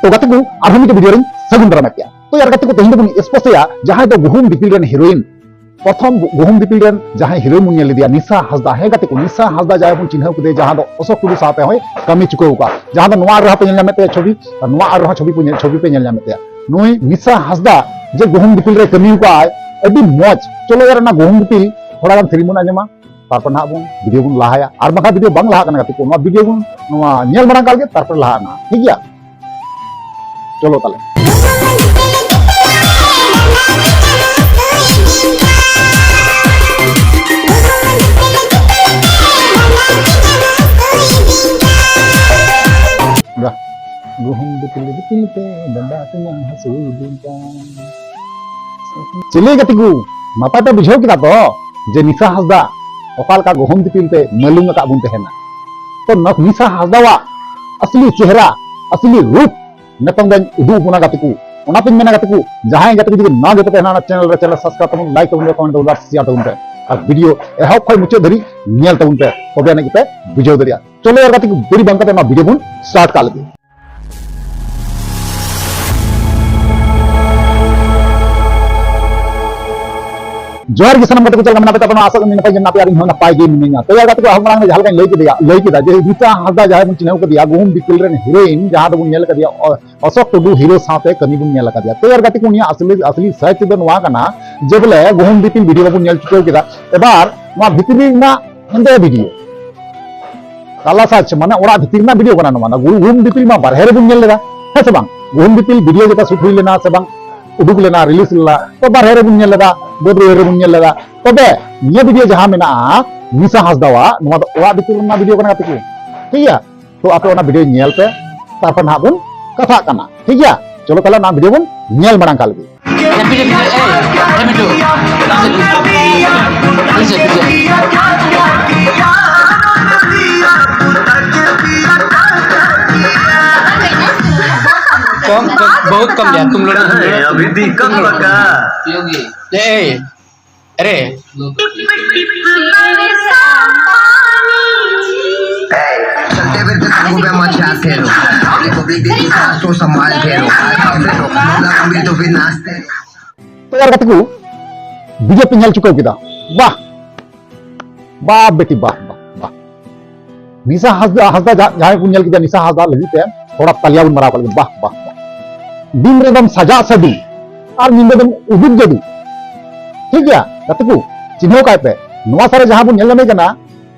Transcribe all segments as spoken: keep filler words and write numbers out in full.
ᱛᱚ ᱜᱟᱛᱮ ᱠᱚ, ᱟᱨᱦᱚᱸ ᱢᱤᱫᱴᱮᱱ ᱵᱷᱤᱰᱤᱭᱳ ᱨᱤᱧ ᱥᱟᱹᱜᱩᱱ ᱫᱟᱨᱟᱢᱮᱫ ᱯᱮᱭᱟ᱾ ᱛᱚ ᱭᱟᱨ ᱜᱟᱛᱮ ᱠᱚ, ᱛᱮᱦᱮᱧ ᱫᱚᱵᱚᱱ ᱮᱥᱯᱚᱥᱮᱭᱟ ᱡᱟᱦᱟᱸᱭ ᱫᱚ ᱜᱩᱦᱩᱢ ᱫᱤᱯᱤᱞ ᱨᱮᱱ ᱦᱤᱨᱳᱭᱤᱱ, ᱯᱨᱚᱛᱷᱚᱢ ᱜᱩᱦᱩᱢ ᱫᱤᱯᱤᱞ ᱨᱮᱱ ᱡᱟᱦᱟᱸᱭ ᱦᱤᱨᱳᱭᱤᱱ ᱵᱚᱱ ᱧᱮᱞ ᱞᱮᱫᱮᱭᱟ ᱱᱤᱥᱟ ᱦᱟᱸᱥᱫᱟ᱾ ᱦᱮᱸ ᱜᱟᱛᱮ ᱠᱚ, ᱱᱤᱥᱟ ᱦᱟᱸᱥᱫᱟ ᱡᱟᱦᱟᱸᱭ ᱵᱚᱱ ᱪᱤᱱᱦᱟᱹᱣ ᱠᱮᱫᱮᱭᱟ, ᱡᱟᱦᱟᱸ ᱫᱚ ᱚᱥᱳᱠ ᱴᱩᱰᱩ ᱥᱟᱶᱛᱮ ᱦᱚᱸᱭ ᱠᱟᱹᱢᱤ ᱪᱩᱠᱟᱹᱣ ᱟᱠᱟᱫ, ᱡᱟᱦᱟᱸ ᱫᱚ ᱱᱚᱣᱟ ᱨᱮᱦᱚᱸ ᱯᱮ ᱧᱮᱞ ᱧᱟᱢᱮᱫ ᱛᱟᱭᱟ ᱪᱷᱚᱵᱤ, ᱟᱨ ᱱᱚᱣᱟ ᱨᱮᱦᱚᱸ ᱪᱷᱚᱵᱤ ᱯᱮ ᱧᱮᱞ, ᱪᱷᱚᱵᱤ ᱯᱮ ᱧᱮᱞ ᱧᱟᱢᱮᱫ ᱛᱟᱭᱟ᱾ ᱱᱩᱭ ᱱᱤᱥᱟ ᱦᱟᱸᱥᱫᱟ ᱡᱮ ᱜᱩᱦᱩᱢ ᱫᱤᱯᱤᱞ ᱨᱮ ᱠᱟᱹᱢᱤ ᱟᱠᱟᱫ, ᱟᱹᱰᱤ ᱢᱚᱡᱽ᱾ ᱪᱚᱞᱚ ᱭᱟᱨ, ᱚᱱᱟ ᱜᱩᱦᱩᱢ ᱫᱤᱯᱤᱞ ᱛᱷᱚᱲᱟ ᱜᱟᱱ ᱥᱮᱨᱮᱧ ᱵᱚᱱ ᱟᱸᱡᱚᱢᱟ, ᱛᱟᱨᱯᱚᱨ ᱱᱟᱦᱟᱜ ᱵᱚᱱ ᱵᱷᱤᱰᱤᱭᱳ ᱵᱚᱱ ᱞᱟᱦᱟᱭᱟ᱾ ᱟᱨ ᱵᱟᱝᱠᱷᱟᱱ ᱵᱷᱤᱰᱤᱭᱳ ᱵᱟᱝ ᱞᱟᱦᱟᱜ ᱠᱟᱱᱟ ᱜᱟᱛᱮ ᱠᱚ, ᱱᱚᱣᱟ ᱵᱷᱤᱰᱤᱭᱳ ᱵᱚᱱ ᱱᱚᱣᱟ ᱧᱮᱞ ᱢᱟᱲᱟᱝ ᱠᱟᱜ ᱞᱮᱜᱮ, ᱛᱟᱨᱯᱚᱨ ᱞᱟᱦᱟᱜᱼᱟ ᱱᱟᱦᱟᱜ, ᱴᱷᱤᱠ ᱜᱮᱭᱟ? ᱪᱚᱞᱚ ᱛᱟᱦᱞᱮ᱾ ᱜᱩᱦᱩᱢ ᱫᱤᱯᱤᱞ ᱫᱤᱯᱤᱞ ᱛᱮ ᱰᱟᱸᱰᱟ ᱛᱤᱧᱟ ᱦᱟᱹᱥᱩᱭᱤᱫᱤᱧ ᱠᱟᱱ᱾ ᱪᱤᱞᱤ ᱜᱟᱛᱮ ᱠᱚ, ᱱᱟᱯᱟᱭ ᱯᱮ ᱵᱩᱡᱷᱟᱹᱣ ᱠᱮᱫᱟ ᱛᱚ ᱡᱮ ᱱᱤᱥᱟ ᱦᱟᱸᱥᱫᱟ ᱚᱠᱟ ᱞᱮᱠᱟ ᱜᱩᱦᱩᱢ ᱫᱤᱯᱤᱞ ᱛᱮ ᱢᱟᱹᱞᱩᱢ ᱟᱠᱟᱫ ᱵᱚᱱ ᱛᱟᱦᱮᱱᱟ? ᱛᱚ ᱱᱚ-, ᱱᱤᱥᱟ ᱦᱟᱸᱥᱫᱟᱣᱟᱜ ᱟᱥᱞᱤ ᱪᱮᱦᱨᱟ, ᱟᱥᱞᱤ ᱨᱩᱯ ᱱᱤᱛᱚᱝ ᱫᱚᱧ ᱩᱫᱩᱜ ᱟᱵᱚᱱᱟ ᱜᱟᱛᱮ ᱠᱚ᱾ ᱚᱱᱟᱛᱤᱧ ᱢᱮᱱᱟ ᱜᱟᱛᱮ ᱠᱚ, ᱡᱟᱦᱟᱸᱭ ᱜᱟᱛᱮ ᱠᱚ ᱡᱩᱫᱤ ᱱᱟᱣᱟ ᱜᱮᱯᱮ ᱛᱟᱦᱮᱱᱟ, ᱚᱱᱟ ᱪᱮᱱᱮᱞ ᱨᱮ, ᱪᱮᱱᱮᱞ ᱥᱟᱵᱥᱠᱨᱟᱭᱤᱵ ᱛᱟᱵᱚᱱ, ᱞᱟᱭᱤᱠ ᱛᱟᱵᱚᱱ ᱯᱮ, ᱠᱚᱢᱮᱱᱴ ᱛᱟᱵᱚᱱ ᱯᱮ, ᱟᱨ ᱥᱮᱭᱟᱨ ᱛᱟᱵᱚᱱ ᱯᱮ᱾ ᱟᱨ ᱵᱷᱤᱰᱤᱭᱳ ᱮᱦᱚᱵ ᱠᱷᱚᱱ ᱢᱩᱪᱟᱹᱫ ᱫᱷᱟᱹᱨᱤᱡ ᱧᱮᱞ ᱛᱟᱵᱚᱱ ᱯᱮ, ᱛᱚᱵᱮ ᱟᱹᱱᱤᱡ ᱜᱮᱯᱮ ᱵᱩᱡᱷᱟᱹᱣ ᱫᱟᱲᱮᱭᱟᱜᱼᱟ᱾ ᱪᱚᱞᱚ ᱭᱟᱨ ᱜᱟᱛᱮ ᱠᱚ, ᱫᱮᱨᱤ ᱵᱟᱝ ᱠᱟᱛᱮ ᱱᱚᱣᱟ ᱵᱷᱤᱰᱤᱭᱳ ᱵᱚᱱ ᱥᱴᱟᱨᱴ ᱠᱟᱜ ᱞᱮᱜᱮ᱾ ᱡᱚᱦᱟᱨ ᱜᱮ ᱥᱟᱱᱟᱢ ᱜᱟᱛᱮ ᱠᱚ, ᱪᱮᱫ ᱞᱮᱠᱟ ᱢᱮᱱᱟᱜ ᱯᱮ ᱛᱟᱵᱚᱱᱟ? ᱟᱥᱟ ᱠᱚᱨᱮ ᱱᱟᱯᱟᱭ ᱜᱮ ᱢᱮᱱᱟᱜ ᱯᱮᱭᱟ, ᱟᱨ ᱤᱧ ᱦᱚᱸ ᱱᱟᱯᱟᱭ ᱜᱮ ᱢᱤᱱᱟᱹᱧᱟ᱾ ᱛᱚ ᱭᱟᱨ ᱜᱟᱛᱮ ᱠᱚ, ᱟᱨᱦᱚᱸ ᱢᱟᱲᱟᱝ ᱨᱮ ᱡᱟᱦᱟᱸ ᱞᱮᱠᱟᱧ ᱞᱟᱹᱭ ᱠᱮᱫᱮᱭᱟ, ᱞᱟᱹᱭ ᱠᱮᱫᱟ ᱡᱮ ᱱᱤᱥᱟ ᱦᱟᱸᱥᱫᱟ ᱡᱟᱦᱟᱸᱭ ᱵᱚᱱ ᱪᱤᱱᱦᱟᱹᱣ ᱠᱟᱫᱮᱭᱟ ᱜᱩᱦᱩᱢ ᱫᱤᱯᱤᱞ ᱨᱮᱱ ᱦᱤᱨᱳᱭᱤᱱ, ᱡᱟᱦᱟᱸ ᱫᱚᱵᱚᱱ ᱧᱮᱞ ᱠᱟᱫᱮᱭᱟ ᱚ-, ᱚᱥᱳᱠ ᱴᱩᱰᱩ ᱦᱤᱨᱳ ᱥᱟᱶᱛᱮ ᱠᱟᱹᱢᱤ ᱵᱚᱱ ᱧᱮᱞ ᱟᱠᱟᱫᱮᱭᱟ᱾ ᱛᱚ ᱭᱟᱨ ᱜᱟᱛᱮ ᱠᱚ, ᱩᱱᱤᱭᱟᱜ ᱟᱥᱞᱤ, ᱟᱥᱞᱤ ᱥᱟᱭᱤᱡ ᱫᱚ ᱱᱚᱣᱟ ᱠᱟᱱᱟ ᱡᱮ ᱵᱚᱞᱮ ᱜᱩᱦᱩᱢ ᱫᱤᱯᱤᱞ ᱵᱷᱤᱰᱤᱭᱳ ᱵᱚᱱ ᱧᱮᱞ ᱪᱩᱠᱟᱹᱣ ᱠᱮᱫᱟ, ᱮᱵᱟᱨ ᱱᱚᱣᱟ ᱵᱷᱤᱛᱨᱤ ᱨᱮᱱᱟᱜ ᱦᱮᱸᱫᱮ ᱵᱷᱤᱰᱤᱭᱳ, ᱠᱟᱞᱟ ᱥᱟᱪ, ᱢᱟᱱᱮ ᱚᱲᱟᱜ ᱵᱷᱤᱛᱤᱨ ᱨᱮᱱᱟᱜ ᱵᱷᱤᱰᱤᱭᱳ ᱠᱟᱱᱟ ᱱᱚᱣᱟ᱾ ᱜᱩ-, ᱜᱩᱦᱩᱢ ᱫᱤᱯᱤᱞ ᱢᱟ ᱵᱟᱨᱦᱮ ᱨᱮᱵᱚᱱ ᱧᱮᱞ ᱞᱮᱫᱟ, ᱦᱮᱸ ᱥᱮ ᱵᱟᱝ? ᱜᱩᱦᱩᱢ ᱫᱤᱯᱤᱞ ᱵᱷᱤᱰᱤᱭᱳ ᱡᱮᱴᱟ ᱥᱩᱴ ᱦᱩᱭ ᱞᱮᱱᱟ ᱥᱮ ᱵᱟᱝ, ᱩᱰᱩᱠ ᱞᱮᱱᱟ, ᱨᱤᱞᱤᱡᱽ ᱞᱮᱱᱟ, ᱛᱚ ᱵᱟᱨᱦᱮ ᱨᱮᱵᱚᱱ ᱧᱮᱞ ᱞᱮᱫᱟ, ᱵᱟᱹᱫᱽ ᱵᱟᱹᱭᱦᱟᱹᱲ ᱨᱮᱵᱚᱱ ᱧᱮᱞ ᱞᱮᱫᱟ᱾ ᱛᱚᱵᱮ ᱱᱤᱭᱟᱹ ᱵᱷᱤᱰᱤᱭᱳ ᱡᱟᱦᱟᱸ ᱢᱮᱱᱟᱜᱼᱟ ᱱᱤᱥᱟ ᱦᱟᱸᱥᱫᱟᱣᱟᱜ, ᱱᱚᱣᱟ ᱫᱚ ᱚᱲᱟᱜ ᱵᱷᱤᱛᱤᱨ ᱨᱮᱱᱟᱜ ᱵᱷᱤᱰᱤᱭᱳ ᱠᱟᱱᱟ ᱜᱟᱛᱮ ᱠᱚ, ᱴᱷᱤᱠ ᱜᱮᱭᱟ? ᱛᱚ ᱟᱯᱮ ᱚᱱᱟ ᱵᱷᱤᱰᱤᱭᱳ ᱧᱮᱞ ᱯᱮ, ᱛᱟᱨᱯᱚᱨ ᱱᱟᱦᱟᱜ ᱵᱚᱱ ᱠᱟᱛᱷᱟᱜ ᱠᱟᱱᱟ, ᱴᱷᱤᱠ ᱜᱮᱭᱟ? ᱪᱚᱞᱚ ᱛᱟᱦᱞᱮ ᱚᱱᱟ ᱵᱷᱤᱰᱤᱭᱳ ᱵᱚᱱ ᱧᱮᱞ ᱢᱟᱲᱟᱝ ᱠᱟᱜ ᱞᱮᱜᱮ᱾ कम, कम, बहुत कम यार, तुम लोग ना, तुम लोग ना। अभी दिक्कत हुआ का? ए, अरे। चलते फिरते काबू पे मत जाते रहो। बेटी की सासों संभाल के रखो, लंबी तो फिर नाचते। तो यार, ᱠᱟᱛᱮ ᱠᱚ ᱵᱤᱡᱮᱯᱤ ᱧᱮᱞ ᱪᱩᱠᱟᱹᱣ ᱠᱮᱫᱟ᱾ ᱵᱟᱦ, ᱵᱟᱦ ᱵᱮᱴᱤ, ᱵᱟᱦ, ᱵᱟᱦ, ᱵᱟᱦ᱾ ᱱᱤᱥᱟ ᱦᱟᱸᱥᱫᱟ, ᱦᱟᱸᱥᱫᱟ ᱡᱟ-, ᱡᱟᱦᱟᱸᱭ ᱠᱚ ᱧᱮᱞ ᱠᱮᱫᱟ, ᱱᱤᱥᱟ ᱦᱟᱸᱥᱫᱟ ᱞᱟᱹᱜᱤᱫ ᱛᱮ ᱛᱷᱚᱲᱟ ᱛᱟᱞᱤᱭᱟ ᱵᱚᱱ ᱢᱟᱨᱟᱣ ᱠᱟᱜ ᱞᱮᱜᱮ᱾ ᱵᱟᱦ, ᱵᱟᱦ, ᱵᱟᱦ᱾ ᱫᱤᱱ ᱨᱮᱫᱚᱢ ᱥᱟᱡᱟᱜ ᱥᱟᱹᱫᱩ ᱟᱨ ᱧᱤᱫᱟᱹ ᱫᱚᱢ ᱩᱫᱩᱜ ᱡᱟᱹᱫᱩ᱾ ᱴᱷᱤᱠ ᱜᱮᱭᱟ, ᱜᱟᱛᱮ ᱠᱚ, ᱪᱤᱱᱦᱟᱹᱣ ᱠᱟᱭ ᱯᱮ᱾ ᱱᱚᱣᱟ ᱥᱟᱨᱮ ᱡᱟᱦᱟᱸ ᱵᱚᱱ ᱧᱮᱞ ᱧᱟᱢᱮ ᱠᱟᱱᱟ,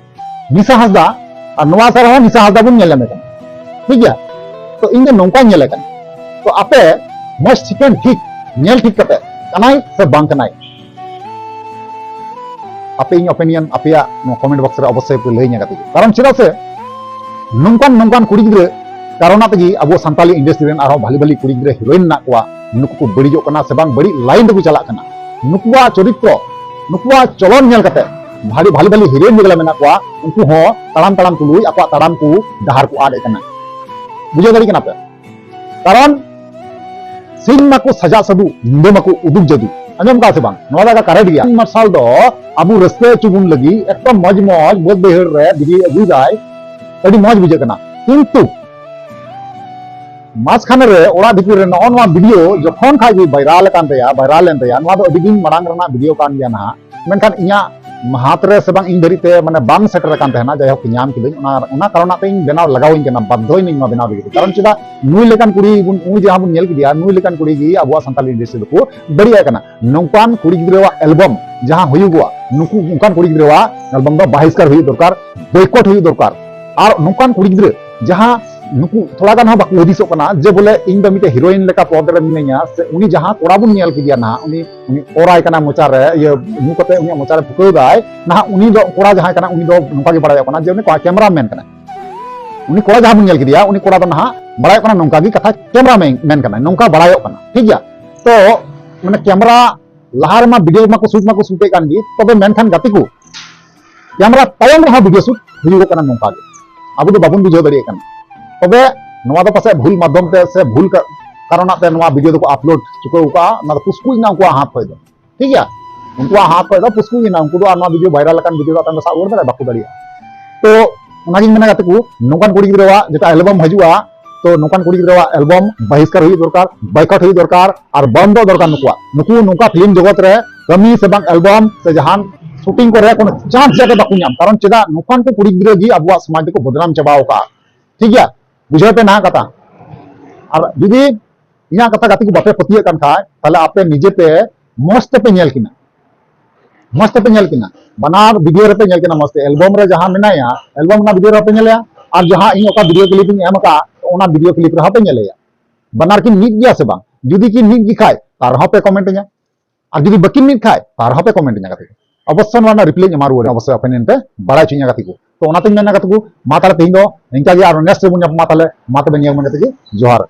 ᱱᱤᱥᱟ ᱦᱟᱸᱥᱫᱟ, ᱟᱨ ᱱᱚᱣᱟ ᱥᱟᱨᱮ ᱦᱚᱸ ᱱᱤᱥᱟ ᱦᱟᱸᱥᱫᱟ ᱵᱚᱱ ᱧᱮᱞ ᱧᱟᱢᱮ ᱠᱟᱱᱟ᱾ ᱴᱷᱤᱠ ᱜᱮᱭᱟ? ᱛᱚ, ᱤᱧ ᱫᱚ ᱱᱚᱝᱠᱟᱧ ᱧᱮᱞᱮ ᱠᱟᱱᱟ᱾ ᱛᱚ, ᱟᱯᱮ ᱢᱚᱡᱽ ᱴᱷᱤᱠᱟᱹᱱ ᱴᱷᱤᱠ, ᱧᱮᱞ ᱴᱷᱤᱠ ᱠᱟᱛᱮ, ᱠᱟᱱᱟᱭ ᱥᱮ ᱵᱟᱝ ᱠᱟᱱᱟᱭ, ᱟᱯᱮ ᱤᱧ opinion ᱟᱯᱮᱭᱟᱜ ᱱᱚᱣᱟ comment box ᱨᱮ ᱚᱵᱚᱥᱥᱳᱭ ᱯᱮ ᱞᱟᱹᱭᱟᱹᱧᱟ, ᱜᱟᱛᱮ ᱠᱚ᱾ ᱠᱟᱨᱚᱱ ᱪᱮᱫᱟᱜ ᱥᱮ ᱱᱚᱝᱠᱟᱱ, ᱱᱚᱝᱠᱟᱱ ᱠᱩᱲᱤ ᱜᱤᱫᱽᱨᱟᱹ ᱠᱟᱨᱚᱱᱟᱜ ᱛᱮᱜᱮ ᱟᱵᱚ ᱥᱟᱱᱛᱟᱞᱤ industry ᱨᱮᱱ ᱟᱨᱦᱚᱸ ᱵᱷᱟᱞᱤ, ᱵᱷᱟᱞᱤ ᱠᱩᱲᱤ ᱜᱤᱫᱽᱨᱟᱹ heroine ᱢᱮᱱᱟᱜ ᱠᱚᱣᱟ, ᱱᱩᱠᱩ ᱠᱚ ᱵᱟᱹᱲᱤᱡᱚᱜ ᱠᱟᱱᱟ ᱥᱮ ᱵᱟᱝ, ᱵᱟᱹᱲᱤᱡ line ᱨᱮᱠᱚ ᱪᱟᱞᱟᱜ ᱠᱟᱱᱟ᱾ ᱱᱩᱠᱩᱣᱟᱜ ᱪᱚᱨᱤᱛᱨᱚ, ᱱᱩᱠᱩᱣᱟᱜ ᱪᱚᱞᱚᱱ ᱧᱮᱞ ᱠᱟᱛᱮ ᱵᱷᱟᱞᱤ, ᱵᱷᱟᱞᱤ, ᱵᱷᱟᱞᱤ heroine ᱡᱮᱜᱩᱞᱟ ᱢᱮᱱᱟᱜ ᱠᱚᱣᱟ, ᱩᱱᱠᱩ ᱦᱚᱸ ᱛᱟᱲᱟᱢ, ᱛᱟᱲᱟᱢ ᱛᱩᱞᱩᱡ ᱟᱠᱚᱣᱟᱜ ᱛᱟᱲᱟᱢ ᱠᱚ, ᱰᱟᱦᱟᱨ ᱠᱚ ᱟᱫ ᱮᱫ ᱠᱟᱱᱟ᱾ ᱵᱩᱡᱷᱟᱹᱣ ᱫᱟᱲᱮᱭᱟᱜ ᱠᱟᱱᱟ ᱯᱮ? ᱠᱟᱨᱚᱱ ᱥᱤᱧ ᱢᱟᱠᱚ ᱥᱟᱡᱟᱜ ᱥᱟᱹᱫᱩ, ᱧᱤᱫᱟᱹ ᱢᱟᱠᱚ ᱩᱫᱩᱜ ᱡᱟᱹᱫᱩ᱾ ᱟᱸᱡᱚᱢ ᱠᱟᱜᱼᱟ ᱥᱮ ᱵᱟᱝ? ᱱᱚᱣᱟ ᱫᱚ ᱮᱠᱟᱞ correct ᱜᱮᱭᱟ᱾ ᱥᱤᱧ ᱢᱟᱨᱥᱟᱞ ᱫᱚ ᱟᱵᱚ ᱨᱟᱹᱥᱠᱟᱹ ᱦᱚᱪᱚ ᱵᱚᱱ ᱞᱟᱹᱜᱤᱫ ᱮᱠᱫᱚᱢ ᱢᱚᱡᱽ ᱢᱚᱡᱽ ᱵᱟᱹᱫᱽ ᱵᱟᱹᱭᱦᱟᱹᱲ ᱨᱮ ᱵᱤᱡᱽᱞᱤ ᱟᱹᱜᱩᱭᱮᱫᱟᱭ, ᱟᱹᱰᱤ ᱢᱚᱡᱽ ᱵᱩᱡᱷᱟᱹᱜ ᱠᱟᱱᱟ᱾ ᱠᱤᱱᱛᱩ ᱢᱟᱥ ᱠᱷᱟᱱᱮ ᱨᱮ ᱚᱲᱟᱜ ᱵᱷᱤᱛᱤᱨ ᱨᱮ ᱱᱚᱜᱼᱚ ᱱᱚᱣᱟ video ᱡᱚᱠᱷᱚᱱ ᱠᱷᱟᱡ ᱜᱮ viral ᱟᱠᱟᱱ ᱛᱟᱭᱟ, viral ᱞᱮᱱ ᱛᱟᱭᱟ, ᱱᱚᱣᱟ ᱫᱚ ᱟᱹᱰᱤ ᱫᱤᱱ ᱢᱟᱲᱟᱝ ᱨᱮᱱᱟᱜ video ᱠᱟᱱ ᱜᱮᱭᱟ ᱱᱟᱦᱟᱜ᱾ ᱢᱮᱱᱠᱷᱟᱱ ᱤᱧᱟᱜ ᱦᱟᱛ ᱨᱮ ᱥᱮ ᱵᱟᱝ ᱤᱧ ᱫᱷᱟᱹᱨᱤᱡ ᱛᱮ ᱢᱟᱱᱮ ᱵᱟᱝ ᱥᱮᱴᱮᱨ ᱟᱠᱟᱱ ᱛᱟᱦᱮᱱᱟ᱾ ᱡᱟᱭᱦᱳᱠ, ᱧᱟᱢ ᱠᱤᱫᱟᱹᱧ, ᱚᱱᱟ, ᱚᱱᱟ ᱠᱟᱨᱚᱱᱟᱜ ᱛᱮ ᱤᱧ ᱵᱮᱱᱟᱣ ᱞᱟᱜᱟᱣ ᱤᱧ ᱠᱟᱱᱟ, ᱵᱟᱫᱽᱫᱷᱚᱭᱮᱱᱟᱹᱧ ᱱᱚᱣᱟ ᱵᱮᱱᱟᱣ ᱞᱟᱹᱜᱤᱫ᱾ ᱠᱟᱨᱚᱱ ᱪᱮᱫᱟᱜ, ᱱᱩᱭ ᱞᱮᱠᱟᱱ ᱠᱩᱲᱤ ᱵᱚᱱ, ᱱᱩᱭ ᱡᱟᱦᱟᱸ ᱵᱚᱱ ᱧᱮᱞ ᱠᱮᱫᱮᱭᱟ, ᱱᱩᱭ ᱞᱮᱠᱟᱱ ᱠᱩᱲᱤ ᱜᱮ ᱟᱵᱚᱣᱟᱜ ᱥᱟᱱᱛᱟᱞᱤ industry ᱫᱚᱠᱚ ᱵᱟᱹᱲᱤᱡ ᱟᱭ ᱠᱟᱱᱟ᱾ ᱱᱚᱝᱠᱟᱱ ᱠᱩᱲᱤ ᱜᱤᱫᱽᱨᱟᱹᱣᱟᱜ album ᱡᱟᱦᱟᱸ ᱦᱩᱭᱩᱜᱚᱜᱼᱟ, ᱱᱩᱠᱩ ᱚᱱᱠᱟᱱ ᱠᱩᱲᱤ ᱜᱤᱫᱽᱨᱟᱹᱣᱟᱜ album ᱫᱚ ᱵᱟᱦᱤᱥᱠᱟᱨ ᱦᱩᱭᱩᱜ ᱫᱚᱨᱠᱟᱨ, boycott ᱦᱩᱭᱩᱜ ᱫᱚᱨᱠᱟᱨ᱾ ᱟᱨ ᱱᱚᱝᱠᱟᱱ ᱠᱩᱲᱤ ᱜᱤᱫᱽᱨᱟᱹ ᱡᱟᱦᱟᱸ ᱱᱩᱠᱩ ᱛᱷᱚᱲᱟ ᱜᱟᱱ ᱦᱚᱸ ᱵᱟᱠᱚ ᱦᱩᱫᱤᱥᱚᱜ ᱠᱟᱱᱟ ᱡᱮ ᱵᱚᱞᱮ ᱤᱧ ᱫᱚ ᱢᱤᱫᱴᱮᱡ heroine ᱞᱮᱠᱟ ᱯᱚᱫ ᱨᱮ ᱢᱤᱱᱟᱹᱧᱟ, ᱥᱮ ᱩᱱᱤ ᱡᱟᱦᱟᱸ ᱠᱚᱲᱟ ᱵᱚᱱ ᱧᱮᱞ ᱠᱮᱫᱮᱭᱟ ᱱᱟᱦᱟᱜ, ᱩᱱᱤ, ᱩᱱᱤ ᱚᱨᱟᱭ ᱠᱟᱱᱟ ᱢᱚᱪᱟ ᱨᱮ, ᱤᱭᱟᱹ, ᱧᱩ ᱠᱟᱛᱮ ᱩᱱᱤᱭᱟᱜ ᱢᱚᱪᱟ ᱨᱮ ᱯᱷᱩᱠᱟᱹᱣ ᱫᱟᱭ ᱱᱟᱦᱟᱜ, ᱩᱱᱤ ᱫᱚ ᱠᱚᱲᱟ ᱡᱟᱦᱟᱸᱭ ᱠᱟᱱᱟ, ᱩᱱᱤ ᱫᱚ ᱱᱚᱝᱠᱟ ᱜᱮ ᱵᱟᱲᱟᱭᱚᱜ ᱠᱟᱱᱟ ᱡᱮ ᱩᱱᱤ ᱠᱚᱲᱟ cameraman ᱠᱟᱱᱟᱭ᱾ ᱩᱱᱤ ᱠᱚᱲᱟ ᱡᱟᱦᱟᱸ ᱵᱚᱱ ᱧᱮᱞ ᱠᱮᱫᱮᱭᱟ, ᱩᱱᱤ ᱠᱚᱲᱟ ᱫᱚ ᱱᱟᱦᱟᱜ ᱵᱟᱲᱟᱭᱚᱜ ᱠᱟᱱᱟ ᱱᱚᱝᱠᱟ ᱜᱮ ᱠᱟᱛᱷᱟ cameraman ᱠᱟᱱᱟᱭ, ᱱᱚᱝᱠᱟ ᱵᱟᱲᱟᱭᱚᱜ ᱠᱟᱱᱟ᱾ ᱴᱷᱤᱠ ᱜᱮᱭᱟ? ᱛᱚ, ᱢᱟᱱᱮ, camera ᱞᱟᱦᱟ ᱨᱮᱢᱟ video ᱢᱟᱠᱚ shoot ᱢᱟᱠᱚ shoot ᱮᱫ ᱠᱟᱱ ᱜᱮ, ᱛᱚᱵᱮ ᱢᱮᱱᱠᱷᱟᱱ ᱜᱟᱛᱮ ᱠᱚ, camera ᱛᱟᱭᱚᱢ ᱨᱮᱦᱚᱸ video shoot ᱦᱩᱭᱩᱜᱚᱜ ᱠᱟᱱᱟ ᱱᱚᱝᱠᱟ ᱜᱮ᱾ ᱟᱵᱚ ᱫᱚ ᱵᱟᱵᱚᱱ ᱵᱩᱡᱷᱟᱹᱣ ᱫᱟᱲᱮᱭᱟᱜ ᱠᱟᱱᱟ᱾ ᱛᱚᱵᱮ ᱱᱚᱣᱟ ᱫᱚ ᱯᱟᱥᱮᱡ ᱵᱷᱩᱞ ᱢᱟᱫᱽᱫᱷᱚᱢ ᱛᱮ ᱥᱮ ᱵᱷᱩᱞ ᱠᱟ-, ᱠᱟᱨᱚᱱᱟᱜ ᱛᱮ ᱱᱚᱣᱟ video ᱫᱚᱠᱚ upload ᱪᱩᱠᱟᱹᱣ ᱠᱟᱜᱼᱟ, ᱚᱱᱟ ᱫᱚ ᱯᱩᱥᱠᱩᱡ ᱮᱱᱟ ᱩᱱᱠᱩᱣᱟᱜ ᱦᱟᱛ ᱠᱷᱚᱡ ᱫᱚ᱾ ᱴᱷᱤᱠ ᱜᱮᱭᱟ? ᱩᱱᱠᱩᱣᱟᱜ ᱦᱟᱛ ᱠᱷᱚᱡ ᱫᱚ ᱯᱩᱥᱠᱩᱡ ᱮᱱᱟ, ᱩᱱᱠᱩ ᱫᱚ ᱟᱨ ᱱᱚᱣᱟ video viral ᱟᱠᱟᱱ video ᱫᱚ ᱟᱯᱮ ᱫᱚ ᱥᱟᱵ ᱨᱩᱣᱟᱹᱲ ᱫᱟᱲᱮᱭᱟᱜᱼᱟ? ᱵᱟᱠᱚ ᱫᱟᱲᱮᱭᱟᱜᱼᱟ᱾ ᱛᱚ ᱚᱱᱟᱜᱤᱧ ᱢᱮᱱᱟ ᱜᱟᱛᱮ ᱠᱚ, ᱱᱚᱝᱠᱟᱱ ᱠᱩᱲᱤ ᱜᱤᱫᱽᱨᱟᱹᱣᱟᱜ ᱡᱮᱴᱟ album ᱦᱤᱡᱩᱜᱼᱟ, ᱛᱚ ᱱᱚᱝᱠᱟᱱ ᱠᱩᱲᱤ ᱜᱤᱫᱽᱨᱟᱹᱣᱟᱜ ᱮᱞᱵᱟᱢ ᱵᱟᱦᱤᱥᱠᱟᱨ ᱦᱩᱭᱩᱜ ᱫᱚᱨᱠᱟᱨ, ᱵᱟᱭᱠᱟᱴ ᱦᱩᱭᱩᱜ ᱫᱚᱨᱠᱟᱨ, ᱟᱨ ᱵᱚᱱᱫᱚ ᱫᱚᱨᱠᱟᱨ ᱱᱩᱠᱩᱣᱟᱜ᱾ ᱱᱩᱠᱩ ᱱᱚᱝᱠᱟ ᱯᱷᱤᱞᱢ ᱡᱚᱜᱚᱛ ᱨᱮ ᱠᱟᱹᱢᱤ ᱥᱮ ᱵᱟᱝ ᱮᱞᱵᱟᱢ ᱥᱮ ᱡᱟᱦᱟᱱ ᱥᱩᱴᱤᱝ ᱠᱚᱨᱮ ᱠᱳᱱᱳ ᱪᱟᱱᱥ ᱡᱟᱛᱮ ᱵᱟᱠᱚ ᱧᱟᱢ᱾ ᱠᱟᱨᱚᱱ ᱪᱮᱫᱟᱜ ᱱᱚᱝᱠᱟᱱ ᱠᱚ ᱠᱩᱲᱤ ᱜᱤᱫᱽᱨᱟᱹ ᱜᱮ ᱟᱵᱚᱣᱟᱜ ᱥᱚᱢᱟᱡᱽ ᱫᱚᱠᱚ ᱵᱚᱫᱱᱟᱢ ᱪᱟᱵᱟᱣ ᱠᱟᱜᱼᱟ᱾ ᱴᱷᱤᱠ ᱜᱮᱭᱟ, ᱵᱩᱡᱷᱟᱹᱣ ᱯᱮ ᱱᱟᱦᱟᱜ ᱠᱟᱛᱷᱟ᱾ ᱟᱨ ᱡᱩᱫᱤ ᱤᱧᱟᱹᱜ ᱠᱟᱛᱷᱟ ᱜᱟᱛᱮ ᱠᱚ ᱵᱟᱯᱮ ᱯᱟᱹᱛᱭᱟᱹᱜ ᱠᱟᱱ ᱠᱷᱟᱡ, ᱛᱟᱦᱞᱮ ᱟᱯᱮ ᱱᱤᱡᱮ ᱛᱮ ᱢᱚᱸᱡᱽ ᱛᱮᱯᱮ ᱧᱮᱞ ᱠᱤᱱᱟ, ᱢᱚᱸᱡᱽ ᱛᱮᱯᱮ ᱧᱮᱞ ᱠᱤᱱᱟ, ᱵᱟᱱᱟᱨ ᱵᱷᱤᱰᱤᱭᱳ ᱨᱮᱯᱮ ᱧᱮᱞ ᱠᱤᱱᱟ ᱢᱚᱸᱡᱽ ᱛᱮ᱾ ᱮᱞᱵᱟᱢ ᱨᱮ ᱡᱟᱦᱟᱸ ᱢᱮᱱᱟᱭᱟ, ᱮᱞᱵᱟᱢ ᱨᱮᱱᱟᱜ ᱵᱷᱤᱰᱤᱭᱳ ᱨᱮᱦᱚᱸ ᱯᱮ ᱧᱮᱞᱮᱭᱟ, ᱟᱨ ᱡᱟᱦᱟᱸ ᱤᱧ ᱚᱠᱟ ᱵᱷᱤᱰᱤᱭᱳ ᱠᱞᱤᱯ ᱤᱧ ᱮᱢ ᱟᱠᱟᱫ, ᱚᱱᱟ ᱵᱷᱤᱰᱤᱭᱳ ᱠᱞᱤᱯ ᱨᱮᱦᱚᱸ ᱯᱮ ᱧᱮᱞᱮᱭᱟ᱾ ᱵᱟᱱᱟᱨ ᱠᱤᱱ ᱢᱤᱫ ᱜᱮᱭᱟ ᱥᱮ ᱵᱟᱝ? ᱡᱩᱫᱤ ᱠᱤᱱ ᱢᱤᱫ ᱜᱮ ᱠᱷᱟᱡ, ᱛᱟᱨ ᱨᱮᱦᱚᱸ ᱯᱮ ᱠᱚᱢᱮᱱᱴ ᱤᱧᱟ, ᱟᱨ ᱡᱩᱫᱤ ᱵᱟᱹᱠᱤᱱ ᱢᱤᱫ ᱠᱷᱟᱡ, ᱛᱟᱨ ᱨᱮᱦᱚᱸ ᱯᱮ ᱠᱚᱢᱮᱱᱴ ᱤᱧᱟ ᱜᱟᱛᱮ ᱠᱚ᱾ ᱚᱵᱚᱥᱥᱳᱭ ᱱᱚᱣᱟ ᱨᱮᱱᱟᱜ ᱨᱤᱯᱞᱟᱭ ᱤᱧ ᱮᱢᱟ ᱨᱩᱣᱟᱹᱲᱟ, ᱚᱵᱚᱥᱥᱳᱭ ᱚᱯᱤᱱᱤᱭᱚᱱ ᱯᱮ ᱵᱟᱲᱟᱭ ᱦᱚᱪᱚᱧᱟ ᱜᱟᱛᱮ ᱠᱚ᱾ ᱛᱚ ᱚᱱᱟᱛᱤᱧ ᱢᱮᱱᱟ ᱜᱟᱛᱮ ᱠᱚ, ᱢᱟ ᱛᱟᱦᱞᱮ ᱛᱮᱦᱮᱧ ᱫᱚ ᱱᱤᱝᱠᱟ ᱜᱮ, ᱟᱨ ᱱᱮᱠᱥᱴ ᱨᱮᱵᱚᱱ ᱧᱟᱯᱟᱢᱟ᱾ ᱛᱟᱦᱞᱮ ᱢᱟ ᱛᱚᱵᱮ ᱧᱮᱞ ᱢᱮ ᱜᱟᱛᱮ ᱠᱚ, ᱡᱚᱦᱟᱨ᱾